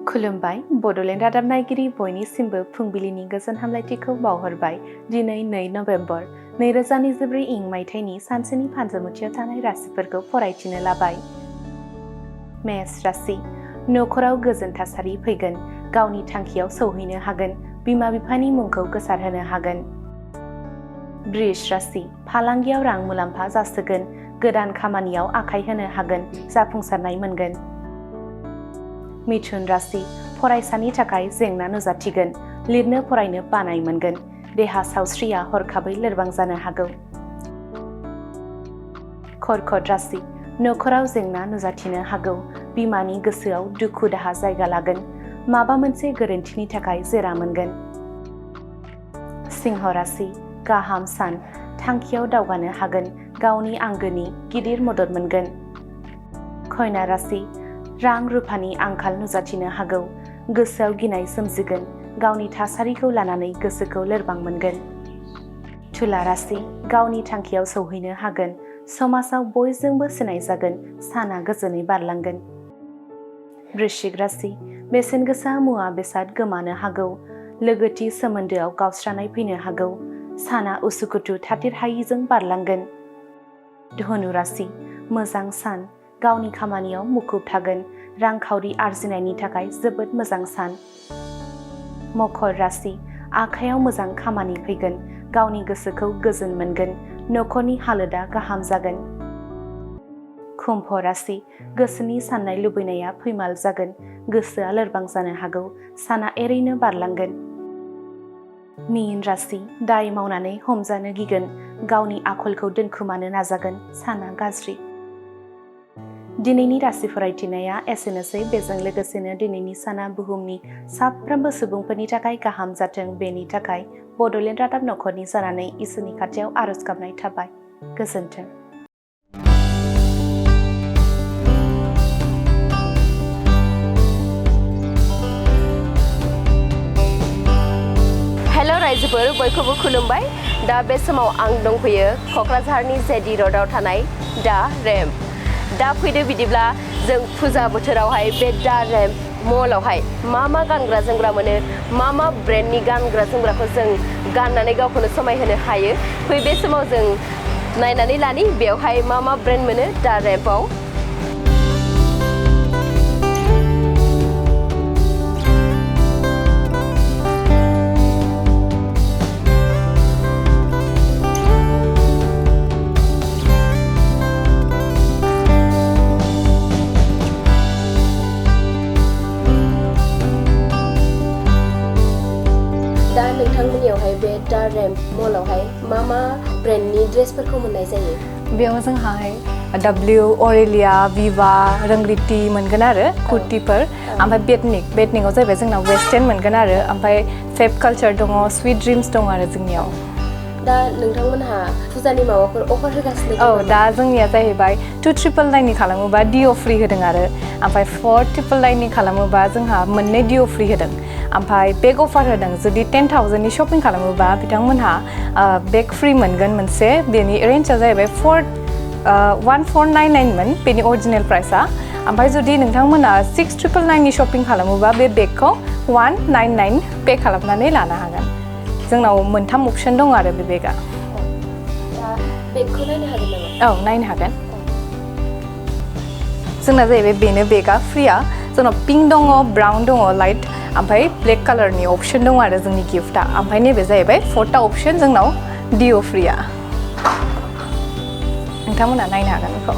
खुलुमबाय बड'लेण्ड रादाब नायगिरि बयनिसिमबो फुंबिलिनि गोजोन हामलायथिखौ बावहरबाय। दिनै 2 नभेम्बर 2024 इं मायथाइनि सानसेनि फानजामुथियाव थानाय राशिफोरखौ फरायथिनो लाबाय। मेष राशि, नखराव गोजोन थासारि फैगोन, गावनि थांखियाव सौहैनो हागोन, बिमा बिफानि मुंखौ गोसारहोनो हागोन। वृष राशि, फालांगियाव रां मुलाम्फा जासोगोन, गोदान खामानियाव आखाइ होनो हागोन, जाफुंसारनाय मोनगोन। मिथुन राशि, फरायसानि थाखाय जेंना नुजाथिगोन, लिरनो फरायनो बानाय मोनगोन, देहा सावस्रिया हरखाबै लोरबां जानो हागौ। कर्कट राशि, नखराव जेंना नुजाथिनो हागौ, बिमानि गोसोआव दुखु दाहा जायगा लागोन, माबा मोनसे गोरोन्थिनि थाखाय जेरा मोनगोन। सिंह राशि, गाहाम सान, थांखियाव दावगानो हागोन, गावनि आंगोनि गिदिर मदद मोनगोन। कन्या राशि, रां रुफानि आंखाल नुजाथिनो हागौ, गोसोआव गिनाय सोमजिगोन, गावनि थासारिखौ लानानै गोसोखौ लोरबां मोनगोन। तुला राशि, गावनि थांखियाव सौहैनो हागोन, समाजाव बयजोंबो सिनायजागोन, साना गोजोनै बारलांगोन। वृश्चिक राशि, बेसेन गोसा मुवा बेसाद गोमानो हागौ, लोगोथि सोमोन्दोआव गावस्रानाय फैनो हागौ, साना उसुखुथु थाथिर हायिजों बारलांगोन। धनु राशि, मोजां सान, गावनि खामानियाव मुखुब थागोन, रांखावरि आरजिनायनि थाखाय जोबोद मोजां सान। मकर राशि, आखायाव मोजां खामानि फैगोन, गावनि गोसोखौ गोजोन मोनगोन, नखरनि हालोदा गाहाम जागोन। कुम्भ राशि, गोसोनि साननाय लुबैनाया फैमाल जागोन, गोसोआ लोरबां जानो हागौ, साना एरैनो बारलांगोन। मीन राशि, दाय मावनानै हमजानो गिगोन, गावनि आखलखौ दोनखोमानो नाजागोन, साना गाज्रि। दिनैनि राशि फरायथिनाया एसेनोसै। बेजों लोगोसेनो दिनैनि साना बुहुमनि साफ्रोमबो सुबुंफोरनि थाखाय गाहाम जाथों, बेनि थाखाय बड'लेण्ड रादाब नखरनि जानानै इसोरनि खाथियाव आरज गाबनाय थाबाय। गोजोन्थों। हेल' रायजोफोर, बयखौबो खुलुमबाय। दा बे समाव आं दंफैयो क'क्राझारनि जेडि र'डआव थानाय दा रेम्प। दा फैदो बिदिब्ला जों फुजा बोथोरावहाय बे दा रेम्प मलावहाय मा गानग्रा जोमग्रा मोनो, मा ब्रेन्डनि गानग्रा जोमग्राखौ जों गाननानै गावखौनो समायहोनो हायो, फै बे समाव जों नायनानै लानि बेवहाय मा ब्रेन्ड मोनो दा रेम्पआव। दा नोंथांमोननियावहाय बे दा रेम्प मलावहाय मा ब्रेन्डनि ड्रेसफोरखौ मोननाय जायो? बेयाव जोंहाय डब्लिउ, अरेलिया, विवा, रंगरिटी मोनगोन आरो कुर्तिफोर, ओमफ्राय बेटनिकआव जाहैबाय जोंना वेस्टार्न मोनगोन आरो, ओमफ्राय फेब कालचार दङ, स्वीट ड्रिम्स दङ आरो जोंनियाव। दा नोंथांमोनहा फुजानि माबाफोर अफार होगासिनो दङ? औ, दा जोंनिया जाहैबाय 2,999 खालामोबा डिअ फ्रि होदों आरो, ओमफ्राय 4,999 खालामोबा जोंहा मोननै डिअ फ्रि होदों, ओमफ्राय बेग अफार होदों। जुदि 10,000नि शपिं खालामोबा बिथांमोनहा बेग फ्रि मोनगोन मोनसे, बेनि रेन्जआ जाहैबाय 1499 मोन बेनि अरिजिनेल प्राइसआ, ओमफ्राय जुदि नोंथांमोना 6,999नि शपिं खालामोबा बे बेगखौ 199 पे खालामनानै लानो हागोन। जोंनाव मोनथाम अपसन दं आरो बे बेगआ। दा बेगखौ नायनो हागोन नामा? औ, नायनो हागोन। जोंना जाहैबाय बेनो बेगआ फ्रिया। जोंनाव पिंक दङ, ब्राउन दङ लाइट, ओमफ्राय ब्लेक कालारनि अपसन दङ आरो जोंनि गिफ्टआ, ओमफ्राय नैबे जाहैबाय 4था अपसन जोंनाव डिअ फ्रिया। नोंथांमोना नायनो हागोन बेखौ।